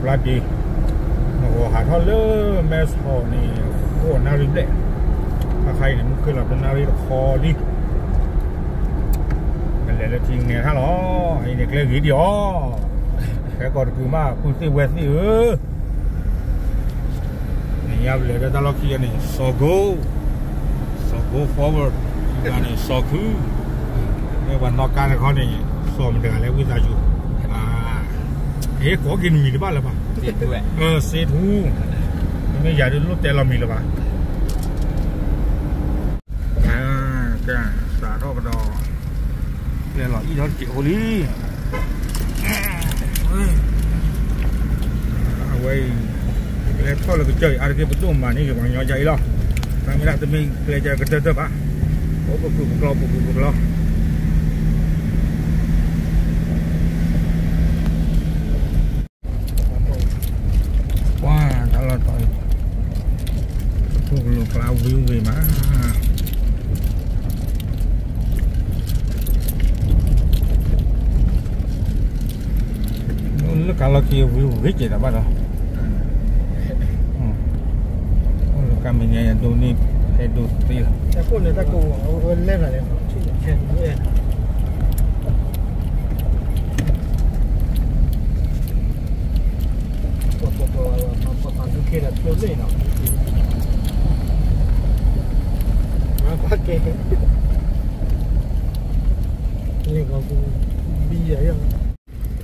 ဘၣ်ဒ့, နဂီၤဟးထီၣ်လၢမဲဆီးန့ၣ် အိၣ်နၣ်ရံၣ်ဘျဲၣ်, အခါအံၤန့ၣ် မုၢ်ခ့ၣ်လီၤတနၣ်ရံၣ်တခီလံ, မ့ၢ်လဲၤလၢထံနဲထၣ်လီၤ, အံၤန့ၣ်ကျဲဂ့ၤဒံးအီၤ, ဟဲကီးတကုၤမး ပုၢ်သ့ၣ်ဝဲၢ်သ့ၣ်ဧၢ နညါပလဲၤလၢတၢ်လီၢ်ခံန့ၣ် စီၤကိ, စီၤကိ forward, န့ၣ် စီၤခု, မ့ၢ်ပှၤနီၣ်ကါတခီန့ၣ် စီၤမတၤတဂၤလဲၣ် ဝံသးစူၤ, အ့ၣ်ကိးက့ၤနမံၤတဘၣ်လၢၤဘၣ်, စ့ထူ, မ့ၢ်ယၤဒုးလိၣ်တဲလီၤမံၤလၢၤဘၣ် ကဲ, စးထီၣ်ကဒီး, ကျဲလီၤအံၣ်ဒီးတစဲးဖိလံ, အဝဲအံၤ, ကျဲထီၣ်လၢကစၢၢ်အံၤ အါတက့ၢ်ပဒိၣ်မၤန့ၢ်က့ၤပှၤကညီဒ်အံၤလီၤ, တၢ်မ့ၢ်ဒၣ်တမ့ၢ်ကျဲကကတၢၢ်တၢၢ်ဘၣ်, အိၣ်ပကုာ်ပကျီ ပကုာ်ပကျီ ပှၤတၢ်လီၢ်တီၤအံၤ, ပူၤကလိၤကျါဝံၤဝံၤမး, လၢကါလီၢ်ခံဝံၤဝံၤကဲးတၢ်ဘၣ်ဒီး, လၢကါမဲာ်ညါယဒိးန့ၢ်, ဟဲဒိးသ့လီၤ တၢ်ကိၢ်န့ၣ်တၢ်ကိၢ်ဝဲလဲၣ်လီၤလဲၣ်, ပှၤပှၤပှၤပှၤပှၤပှၤဒုးခဲလၢာ်ဖျိလ့ၣ်နီၤ, မၤပှၤကဲ, လ့ၣ်ကီၢ်ပူၤ, ဘံယၤယီၤ,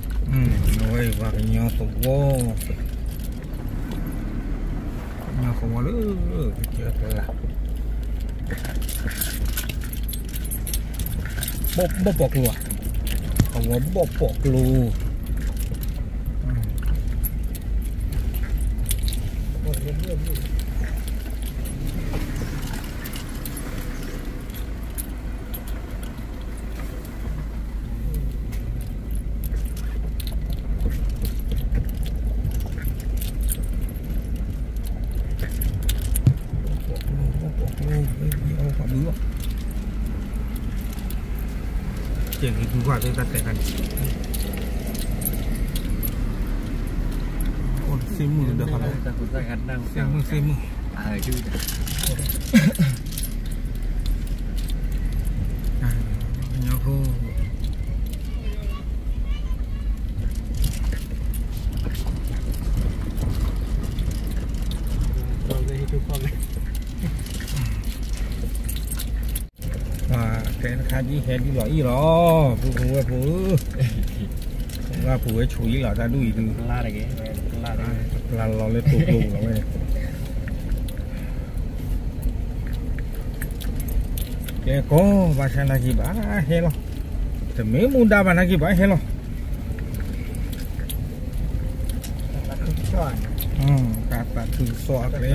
အဝဲပှၤကညီသဝီ, ကညီသဝီလၢ, ကဲလၢ ဘီၣ်ပိာ်ကျိၤ, သဝီဘီၣ်ပိာ်ကျိၤ, ပိာ်ကျိၤ, ပိာ်ကျိၤ, ပှၤဘုလီၤ, ကဲဂ့ၤဒုးကွၢ်သ့တၢ်တဲခါန့ၣ်, အိၣ်သ့ၣ်မုၣ်ဒီးဖးလဲၣ်, သ့ၣ်မုၣ်သ့ၣ်မုၣ်, ကညီဖိ တဲတခါဒ်ဟဲဒ်လီၤအံၣ်လီၤ, ပုၢ်ဖိဝဲၢ်ဖိဧၢ, ဝဲၢ်ဖိဝဲဆူးအံၣ်လီၤ တၢ်ဒူၣ်အံၤဒုး, ပျၢ်လီၤလၢတိာ်ကျိပူၤလီၤဝဲန့ၣ်, ကဲကီးဘၣ်ဆၣ်နာ်က့ဘၣ်ဟဲလီၤ, တမ့ၢ်မူဒါဘၣ်နာ်က့ဘၣ်ဟဲလီၤ, တၢ်သးခုကစီၣ်အကျဲ တ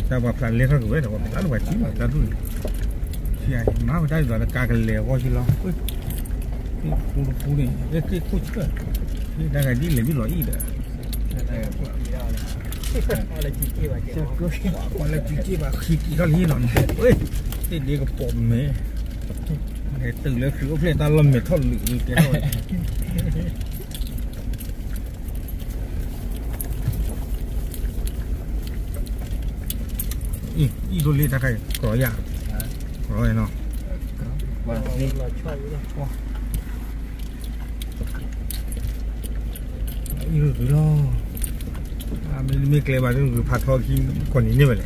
ၢ်ပှၤဖျးလဲၤထီၣ်က့ၤဝဲဒီး ပှၤဖျါလၢပှၤစံၣ်လီၤတၢ်ဒူၣ်န့ၣ်, မၤဝဲတၢ်ဒ်သိးလၢကါကလဲၤအဂီၢ်စ့ၢ်လီၤ, သ့ၣ်ဖိတဖိန့ၣ် သ့ၣ်ခိၣ်ဆၢၣ်, သ့ၣ်တၢ်ဂၤဒ်လဲၣ်ဒ်လီၤအံၣ်ဒီး ကွၢ်လၢကံက့ၢ်ဘၣ်ဃံက့ၤထီၣ်လံနီၤ, သ့ၣ်ဒ့ကပီၤမဲာ်, တုၤလၢဃံအိၣ်ဖျဲၣ်တၢ်လီၢ်မဲာ်ထီၣ်လၢာ်ကဲထီၣ်ဝဲ, အံၣ်ဒိၣ်လံတၢ်ခါအံၤ ကရီယါ, ကရီနီၤ, အံၣ်ဒိၣ်တုၤလီၤ, မ့မ့ၢ်ကျဲဘၣ်ဒ်ဂုၤဖးထီခံ ကီၢ်နံၤန့ၢ်ဝဲလဲၣ်,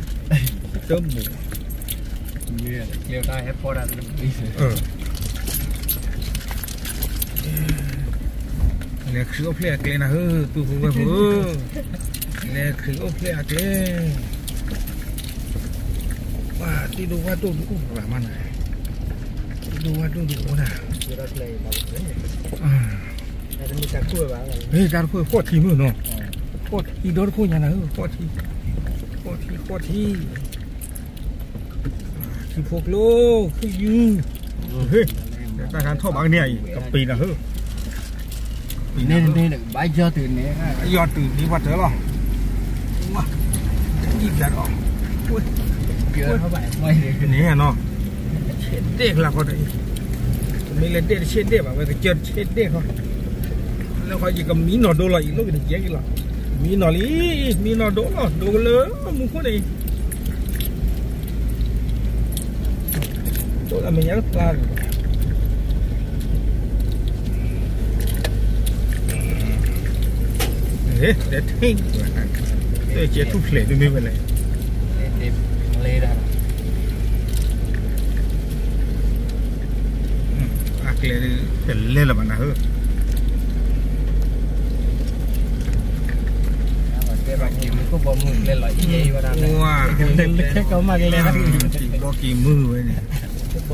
တဘူၣ် ကျဲတၢ်ဟဲဖီၣ်တၢ် လဲၤခရံာ်အိၣ်ဖျဲၣ်အကျဲနၤဧၢ, ပုၢ်ဖိဝဲၢ်ဖိဧၢ, လဲၤခရံာ်အိၣ်ဖျဲၣ်အကျဲ, ပှၤသ့ၣ်ဒိၣ်ဝၣ်ဒိၣ်ဒုးအိၣ်ပှၤမးနၤ, သ့ၣ်ဒိၣ်ဝၣ်ဒိၣ်ဒုးအိၣ်နၤ, မ့ၢ်တၢ်တခိၣ်ဃိးထံမုၢ်နီၤ, ဃိးထံဒီတခိၣ်ညါနၤဧၢ, ဃိးထံ, ဃိးထံ, ဃိးထံ, ထံဖိကျိ, ဖုယုၢ်, တၢ်ခါထီၣ်ဘၣ်ကန့ၢ်အံၤ ကပ့ၤနၤဧၢ, ကပ့ၤနၤ, ဘၣ်ယီၤတုၤန့ၣ်, ယီၤတုၤန့ၣ်ပှၤတၢ်လီၤ, အံၣ်ပျးဒီး, န့ၣ်နီၤ, ဆဲးဒဲးကျါဃီဒီးအံၤ, မ့ၢ်လဲၤဒဲးတဆဲးဒဲးဘၣ် ဝဲကစၢၢ်တဆဲးဒဲးဃီ, လၢဃီယကမံနီၤဒိလီၤ ယလိၣ်က့ၤတကဲက့ၤလီၤ, မံနီၤလံ, မံနီၤဒိလီၤ ဒိကလၢမူခိၣ်န့ၣ်, ဒိလၢမဲာ်ညါတပျၢ် တဲထံၣ်, တဲကဲထူၣ်ဖျဲးဒ်မ့ၢ်ဝဲလဲၣ်, အကျဲဒ်တလဲၤလၢၤဘၣ်နၤဧၢ, ဝါ, ဘျီက့ၤမုၢ်ဝဲန့ၣ်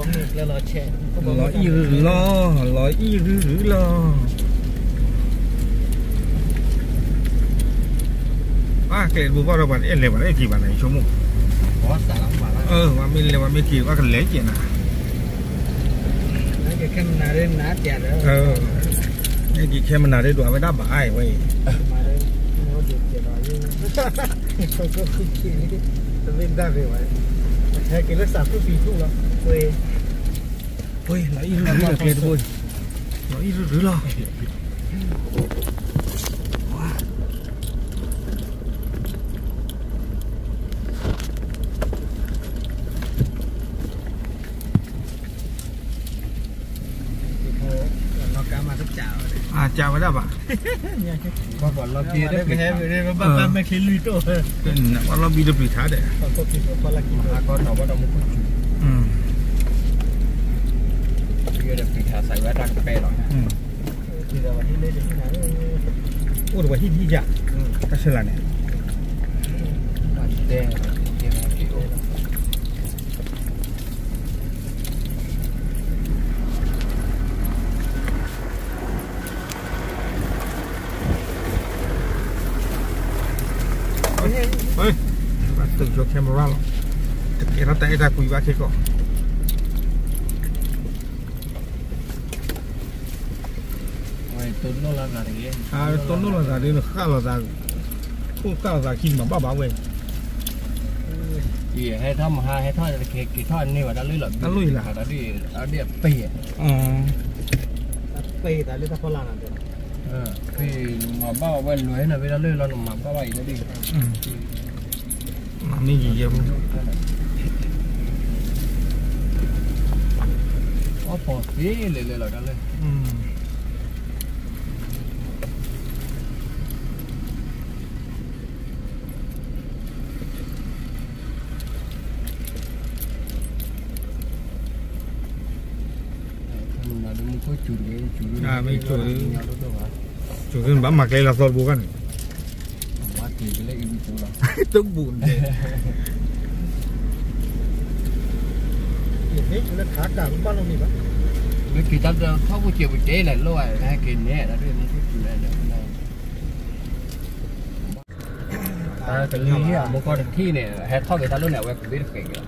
လီၤအံၣ်ရူၤရူၤလီၤ, အကျဲတဘိဘၣ်ဒီးပှၤတအဲၣ်လဲၤဘၣ် အဲၣ်က့ၤဘၣ်နၤ ယဆိကမိၣ်, ပှၤမ့ၢ်လဲၤ ပှၤမ့ၢ်က့ၤ ပှၤကလဲၤက့ၤနၤ, အဲၣ်က့ၤခဲမနၤဒ်ဒွးဝဲဒၣ်ဘၣ်အံၤဝဲအံၤ, တမ့ၢ်ဒၣ်ဂ့ၤဘၣ်, ဟဲက့ၤလၢစးဖုၣ်ဖံးထူၣ်လီၤ, လီၤအံၣ်ရူၤရူၤလီၤ ကျဲတဘိ, လီၤအံၣ်ရူၤရူၤလီၤ. အကၢ်ဝဲဒၣ်ဘၣ်, ဘၣ်ဘၣ်လီၤဘံဒီးပျံၤထး, ဘၣ်လီၤဘံဒီးပျံၤထးဒီး, ဟးကီထီၣ်ဘၣ်ဒီးမူခိၣ်စူၤ, ဒီးပျံၤထးစးဝဲတၢ်ကပဲလီၤ, အိၣ်ဒီးပှၤဟံၣ်တဟံၣ်ယၤ, တၢ်ဆၢလၢ်န့ၣ် တဲ ဘၣ်သုးကၠိ camera လီၤ, တကဲထီၣ်တၢ်အဲၣ်တၢ်ကွံဘၣ်ခဲကီၢ်, တိၢ်နီၣ်လိာ်သးတဂ့ၤ, တိၢ်နီၣ်လိာ်သးဒ်နဃၣ်လိာ်သး, ခိၣ်ဃၣ်လိာ်သးခံမၤဘၣ်ဘၣ်ဝဲ, ဟဲထီၣ်မဟါ ဟဲထီၣ်က့ၤထီၣ်န့ၢ်ဘၣ်တၢ်လၢလီၤ, တၢ်လီၢ်အံၤလၢ အဒ့ၣ်အပ့ၢ်, အပ့ၢ်သးလၢတၢ်ဖီလာ်နၤ, မၤဘၣ်ဝဲလွဲၢ်န့ၣ် ဝဲဒၣ်လၢလီၤနမၤဘၣ်ဘၣ်အံၤလၢဒ် မ့ၢ်ယံၤယဲၢ်ဖိ, အီၣ်ဖီၣ်သ့လဲၣ်လဲၣ်လီၤတၢ်လၢ မ့ၢ်ဆိၣ်, ဆိၣ်ဘၣ်မၤကျဲလၢအသီတဘိခါန့ၣ်, တဘူၣ်န့ၣ်, မ့ၢ်က့ၤတၢ်ထီၣ်ပူၤစဲးပူၤစဲးလဲၣ် လိၣ်ဝဲဟဲက့ၤနဲၣ်ဒီး မ့ၢ်ဆိၣ်လဲၣ်, တၢ်ကလံၤဟံၣ်အမိၢ်ကီၢ်တထံၣ်န့ၣ် ဟဲထီၣ်က့ၤတၢ်လၢန့ၣ် အဝဲကဘ့ၣ်တဃဲးက့ၤလီၤ,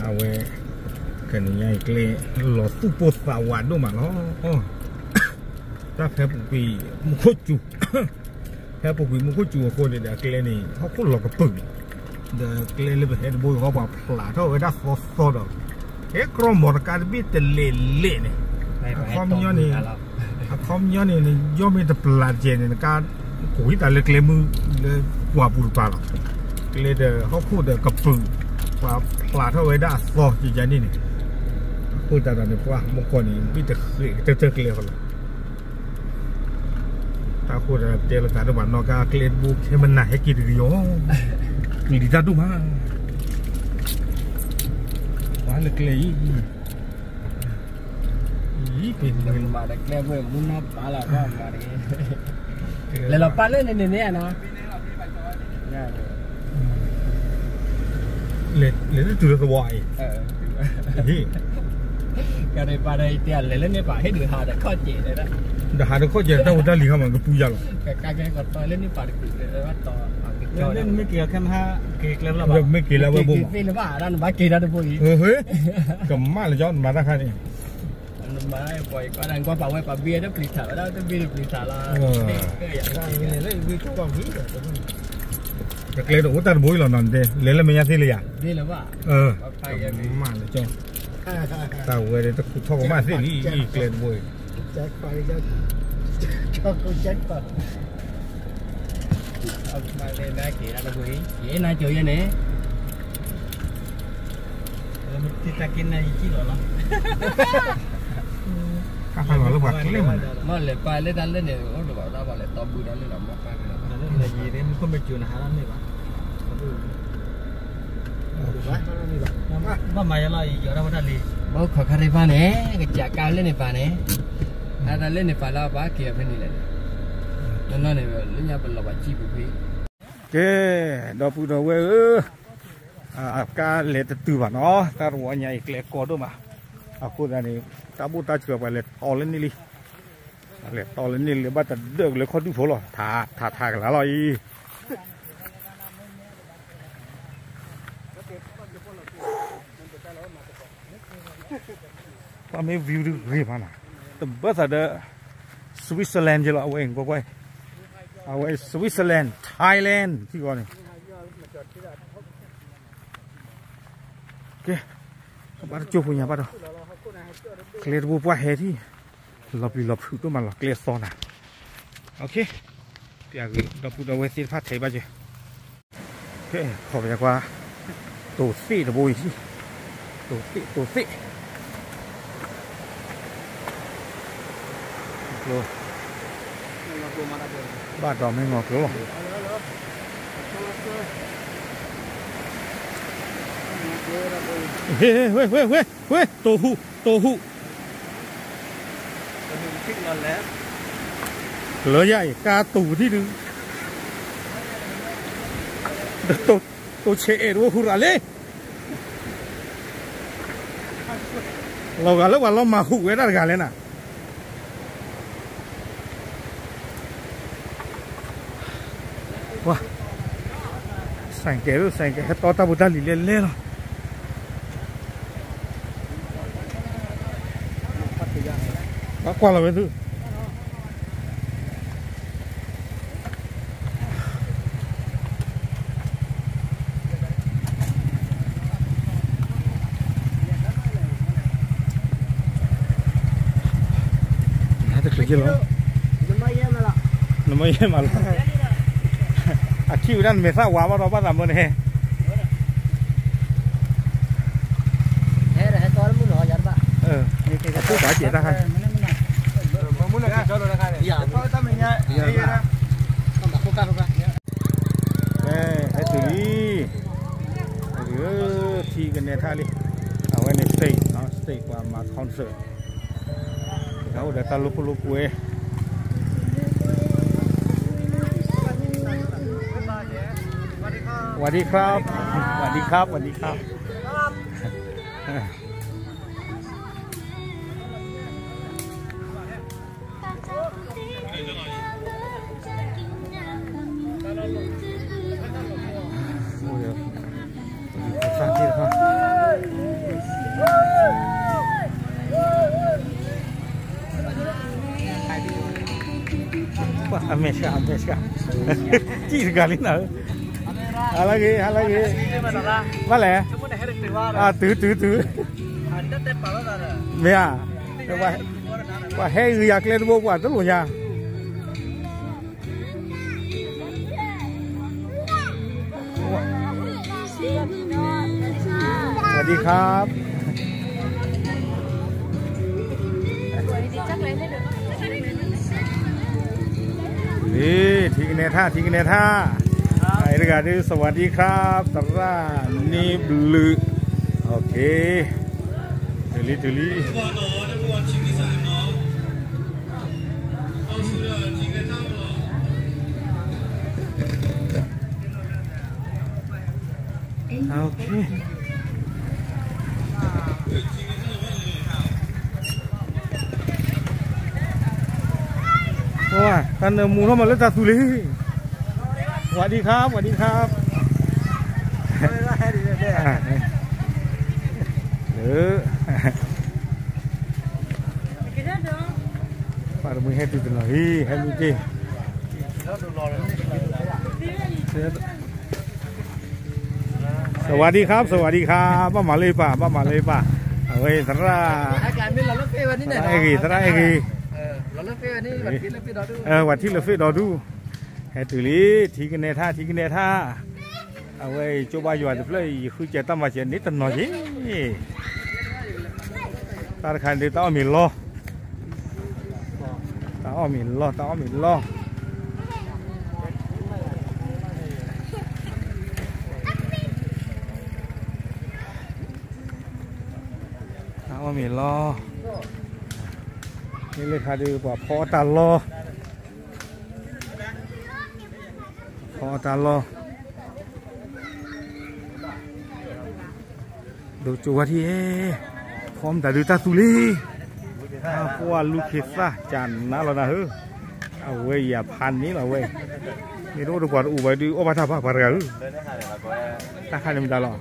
အဝဲ, ကနံၤညါအံၤကျဲ, လီၤသူၣ်ပိၢ်သးဝးဒိၣ်မးလီၤ, တၢ်ဖဲပူၤကွံာ်မူခိၣ်စူၤ, ဖဲပူၤကွံာ်မူခိၣ်စူၤအဃိန့ၣ်ဒီး အကျဲန့ၣ် ဟီၣ်ခိၣ်လီၤကပၢၢ်န့ၣ်, ဒီးကျဲလၢပဟဲတဘိအံၤဃီ ပှၤဖျးထီၣ်ဝဲဒၣ်သီသီဒီး, ဟဲကြီမီၤတကါတဘ့ၣ်တလဲၤလဲၤန့ၣ်, အခီပညီန့ၣ်, အခီပညီန့ၣ် နယီၢ်မ့ၢ်တပျၢ်တကဲန့ၣ် နကါ, ကိးဝံသးလၢကျဲမုၢ်လၢပှၢ်ပူၤတပၤလီၤ, ကျဲဒီးဟီၣ်ခိၣ်ဒီးကပၢၢ်, ပှၤဖျးထီၣ်ဝဲဒၣ်အသီယယၤန့ၣ်န့ၣ်, အဃိသတးဒီးန့ၣ် ပှၤမူကီၢ်န့ၣ် ဘ့ၣ်တဃဲးကတၢၢ်တၢၢ်ကျဲဃီလီၤ တၢ်ဃိဒီးတဲလိာ်သးဒိၣ်မးနီၢ်ကါ ကျဲတဘိခဲမနၤဟဲက့ၤတဂ့ၤအီၤ, လံၤတၢ်ဒိၣ်မး, ပှၤလၢကျဲအံၤ, လဲၤလီၤပာ်လၢန့ၣ်န့ၣ်နီၤ, လဲၤလၢတုၤလၢသဝီအံၤ, ကပာ်ဒီးတဲလဲၤလၢန့ၣ်ပာ်ဟ့ၣ်ဒုးဟးဒီးခီၣ်ကဲး, ဒီးဟးဒီးခီၣ်ကဲး တၢ်ဖိတၢ်လံၤခါမး ကပူၤယၤလီၤ, မ့ၢ်က့ၤလၢဝဲဘိမး, ကမၣ်လၢကီ နမၤတၢ်ခါန့ၣ်, နကွၢ်ပာ်ဝဲပှၤဘံဒီးပျံၤထးဝဲဒၣ်တဘ့ၣ်တပျံၤထးလီၤ, လၢဝံၤကီၢ်ဝံၤဒီး ကျဲတအိၣ်တၢ်တဘိအံၤလီၤနီၤ, လဲၤလၢမဲာ်ညါသ့လံယၤ, မးလၢကၠီ, တၢ်ဝဲဒၣ်တခူထီၣ်ကမၣ်သ့လံ, ကျဲတဘိအံၤ, နကၠီယဲန့ၣ်, တၢ်ဖးလီၤလၢပှၤကျဲမး, မ့ၢ်လဲၤပာ်လၢတၢ်လၢန့ၣ် အိၣ်တဘၣ်တၢ်ဘၣ်လဲၤတီဘုဒီးလၢလီၤမီၢ်ပာ်က့ၤလီၤ, ဘၣ်မၤယလီၤအံၤ ယီၤတၢ်ဝဲတၢ်လံ, ဘၣ်ခိးခါရံၣ်ဖးန့ၣ် ကစၢ်ကါလၢန့ၣ်ပာ်န့ၣ်, တၢ်တၢ်လၢန့ၣ်ပာ်လၢအပာ်က့ၤအဖဲန့ၣ်လဲၣ်, နီၢ်နီၢ်န့ၣ် လၢညါပလီၤဘၣ်စံၣ်ပူၤဖဲ ကဲ, ဒီပုၢ်ဒီဝဲၢ်ဧၢ, အကါလဲၤတတုၤဘၣ်နီၤ, တၢ်တဝီညါအံၤကျဲကီဒိၣ်မး, အဃိသတးန့ၣ် တၢ်ဘိၣ်တၢ်စှၤပှၤလဲၤတီလၢန့ၣ်လံ, လဲၤတီလၢန့ၣ်လံ ဘၣ်တဒၢးကလၢခီၣ်ဒူၣ်ဖိလီၤ, ထးထးကလၤလီၤအံၤ ပှၤမ့ၢ် view ဒုဂ့ၤမးနီၤ, တဘၣ်သးဒီး Switzerland က့လီၤ, အဝဲကွၢ်ကွၢ်, အဝဲ Switzerland Thailand ထံဂီၤန့ၣ်, ကဲ, ဘၣ်တကၠိဖိညါဘၣ်ဒီး, ကျဲတဘိပှၢ်ဟဲထံၣ်, လီၤပျံၤလီၤဖုးဒိၣ်မးလီၤ ကျဲသီနၤ, ပျးဂ့ၤ ဒီပုၢ်ဒီဝဲၢ်သ့ၣ်တဖၣ်ထဲးဘၣ်က့ၤ ကဲ, ခီပညီကွၢ်, တိၤသ့ၣ်တဘိအံၤ, တိၤသ့ၣ်, တိၤသ့ၣ်, ဘၣ်ဒီးမ့ၢ်ငီၤကျိလီၤ, ဝ့, ဝ့, ဝ့, ဝ့, တိၤဟူး, တိၤဟူး လၢယၤအံၤ ကါတူာ်ပထံၣ်ဒုး, တိၤဆဲးအဲၣ်တအိၣ်ဟူးရၤလံ, လီၤဂာ်လၢပှၤလီၤမၤဟူးဝဲဒၣ်တဂၤလဲၣ်နၤ, ပှၤ ဆိုင်ကယ် ဆိုင်ကယ် ဟဲတီတၢ်ဖိတၢ်လံၤလဲၣ်လဲၣ်လီၤ, ဘၣ်ကွၢ်လီၤဝဲသု နမ့ၢ်ယဲမးလီၤ, အထံၣ်ဝဲဒၣ်နမဲာ်သၣ်ဝါဘၣ်ဒီးဘၣ်သးမၢန့ၣ်, အခိၣ်ဘၣ်စဲးတၢ်ခါ, ဟဲတုၤလံ, ထံကနဲထၣ်လံ, အဝဲန့ၣ် stage, stage ပှၤမၤ concert အိၣ်ဒီးတၢ်လိာ်ခိၣ်လိာ်ကွဲ, สวัสดีครับ สวัสดีครับ สวัสดีครับ အမဲာ်ဆှး အမဲာ်ဆှး စံၣ်တဂၤလံနၤဧၢ, ဟါလၢဂ့ၤ ဟါလၢဂ့ၤ, ဘၣ်လဲၣ်, အတုၤတုၤတုၤ, မ့ၢ်ဧါ, ပှၤဟဲဂုၤယၤကျဲတဘိပှၤတလိၣ်ညါ สวัสดีครับ ထံကနဲထၣ် ထံကနဲထၣ်, တဂၤဒု สวัสดีครับ သရၣ်န့ၣ်ဘျုး, တုၤလံ တုၤလံ. Wow, တၢ်နၢမူထီၣ်မးလၢတၢ်သူလံ, สวัสดีครับ สวัสดีครับ, ပှၤတမှံၤဟဲတုၤတနီၤလံ ဟဲမံတ့ၢ်. สวัสดีครับ สวัสดีครับ ဘၣ်မၤလၢပၢ် ဘၣ်မၤလၢပၢ် အဝဲသရၣ် သရၣ်အဲၣ်ဂ့ၤ သရၣ်အဲၣ်ဂ့ၤ ဝၤထံၣ်လၢဖ့ၣ်ဒီဒူၣ် ဟဲတုၤလံ ထံကနဲထၣ် ထံကနဲထၣ် အဝဲအံၤကၠိဘါယွၤတဖျၢၣ်အံၤ ယဃုကဲတၢ်မၤစၢၤန့ၣ်တနီၤက့ၤ တၢ်တခါန့ၣ် တၢ်အီၣ်မ့ၤလီၢ် တၢ်အီၣ်မ့ၤလီၢ် တၢ်အီၣ်မ့ၤလီၢ် တၢ်အီၣ်မ့ၤလီၢ် မ့ၢ်လၢခါဒုး ပှၤဖီအီၣ်တၢ်လီၢ် ဖီအီၣ်တၢ်လီၢ် ဒိကၠိဝါထံၣ် ဖီမတၤဒုးတၢ်သူလံ အပှၢ်လူၢ်ခ့သၣ် ကနါလီၤနၤဧၢ, အဝဲယၤဖးန့ၣ်လီၤဝဲ, မ့ၢ်တအိၣ်တပှၤတအိၣ်ဘၣ်ဒုး အီၣ်ဘၣ်တၢ်ဘၣ်ပှၤတဂၤဧၢ, တၢ်ခါန့ၣ်မတၤလီၤ,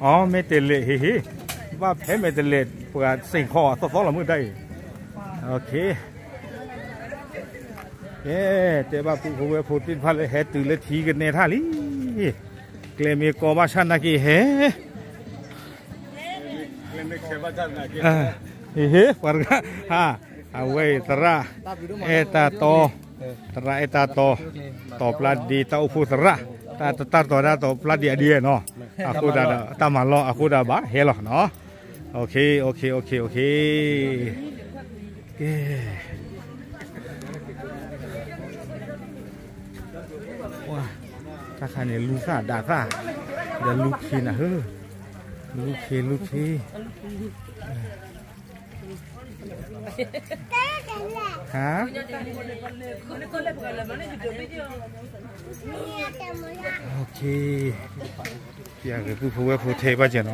အီ မဲာ်တဲးလဲး ဟ့ၣ်ဟ့ၣ်, ဘၣ်ဖဲမဲာ်တဲးလဲး ပှၤစ့ၢ်ခီသီသီလီၤမုၢ်တၢ်အံၤ, ကဲ တဲဘၣ်ပုၢ်ဖိဝဲၢ်ဖိသ့ၣ်တဖၣ်လၢဟဲတုၤလၢထံကနဲထၣ်လံ, ကျဲမ့ၢ်ကီဘၣ်ဆၣ်နာ်က့ဟဲ ဟ့ၣ်ဟ့ၣ် ပှၤတဂၤ, အဝဲအံၤသရၣ် အဲၣ်တၢ်တီ, သရၣ်အဲၣ်တၢ်တီ, တီၤပျၢ်ဒ့တၢ်အိၣ်ဖှိၣ်သရၣ်, တၢ်တတီၤဒၣ်တီၤပျၢ်ဒ့အဒ့နီၤ, အဃိသတးဒီး တၢ်မၤလီၢ်အဃိသတးဘၣ်ဟဲလီၤနီၤ, ကဲ တၢ်ခါန့ၣ် လူၤသၣ်ဒၣ်သၣ်, ဒီးလူၤခ့နၤဧၢ, လူၤခ့ လူၤခ့ ဟါ, ပျၢ်က့ၤပုၢ်ဖိဝဲၢ်ဖိထဲဘၣ်က့ၤနီၤ.